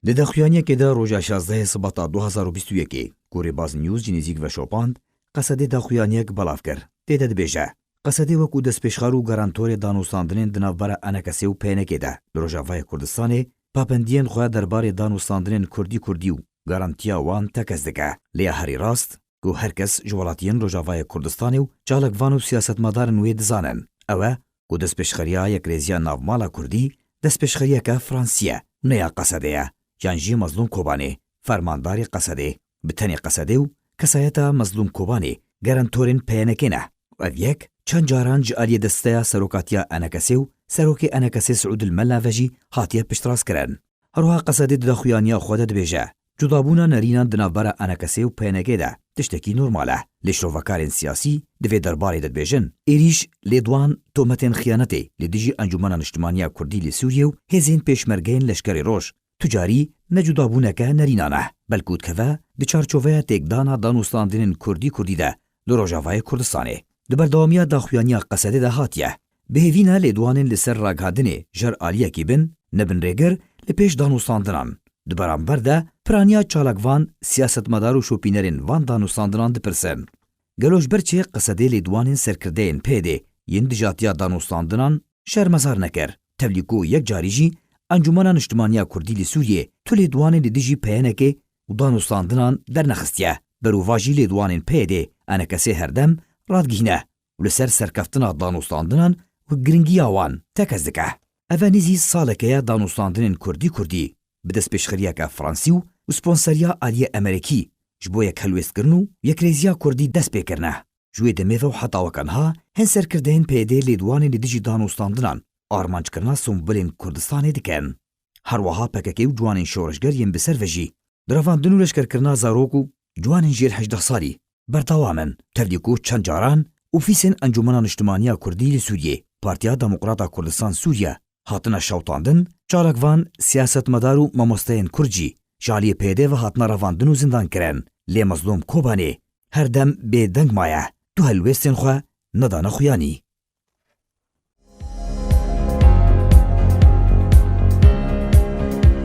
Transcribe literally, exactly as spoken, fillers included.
Di daxuyaniyekê de roja şazdehê Sibata du hazar û bîst û yekê, ku Rêbaz News ji nêzîk veşopand, Qesedê daxuyaniyek belav kir. Tê de dibêje, Qesedê wekû destpêşxer û garantorê danûstandinên di navbera ENKSê û PNKê de li Rojavayê Kurdistanê pabendiyên xwe derbarê danûstandinên kurdî-kurdî û garantiya wan tekez dike. Lê ya herî rast, ku her kes ji welatiyên Rojavayê Kurdistanê û çalakvan û siyasetmedarên wê dizanin, ew e ku destpêşxeriya Yekrêziya Navmala Kurdî destpêşxeriyeke Fransî ye, ne ya Qesedê ye, yan jî Mezlûm Kobanê, fermandarê Qesedê. Bi tenê Qesedê û kesayeta Mezlûm Kobanê garantorên PNKê ne. Ev yek çend caran ji aliyê desteya serokatiya ENKSê û serokê ENKSê Siûd El Mella ve jî hatiye piştrast kirin. Her wiha Qesedê di daxuyaniya xwe de dibêje, cudabûna nerînan di navbera ENKSê û PNKê de tiştekî normal e. Lê şirovekarên siyasî di vê derbarê de dibêjin, êrîş lê di wan tometên xiyanetê li dijî Encûmena Niştimaniya Kurdî li Sûriyê û hêzên Pêşmergeyên Leşkerê Roj, tu carî ne cudabûneke nerînan e, belkû dikeve di çarçoveya têkdana danûstandinên kurdî-kurdî de li Rojavayê Kurdistanê. Di berdewamiya daxuyaniya Qesedê de hatiye, bi hêvî ne lêdwanên li ser ragihandinê ji her aliyekî bin, ne binrêgir li pêş danûstandinan. Di beramber de piraniya çalakvan, siyasetmedar û şopînerên van danûstandinan dipirsin, gelo ji ber çi Qesedê lêdwanên serkirdeyên PYDê yên dijatiya danûstandinan şermezar nekir? Tevlî ku yek carî jî Encûmena Niştimaniya Kurdî li Sûriyê tu lêdwanê li dijî PNKê û danûstandinan dernexistiye. Berovajî lêdwanên PYDê ENKSê herdem radigihîne û li ser serkeftina danûstandinan û giringiya wan tekez dike. Ev e nêzî saleke ye danûstandinên kurdî-kurdî bi destpêşxeriyeke fransî û sponseriya aliyê Emerîkî ji bo yekhelwêstkirin û yekrêziya kurdî dest pê kirine. Ji wê demê ve û heta weke niha hin serkirdeyên PYDê lêdwanê li dijî danûstandinan armanckirina sembolên Kurdistanê dikin. Her wiha PKK û ciwanên şoreşger yên bi ser ve jî di revandin û leşkerkirina zarok û ciwanên jêr hejdeh salî berdewam in. Tevlî ku çend caran ofîsên Encûmena Niştimaniya Kurdî li Sûriyê, Partiya Demokrata Kurdistan Sûriye, hatine şewitandin, çalakvan, siyasetmedar û mamosteyên kurd jî ji aliyê PYDê ve hatine revandin û zindan kirin. Lê Mezlûm Kobanê her dem bêdeng maye, tu helwêstên xwe nedane xuyanî.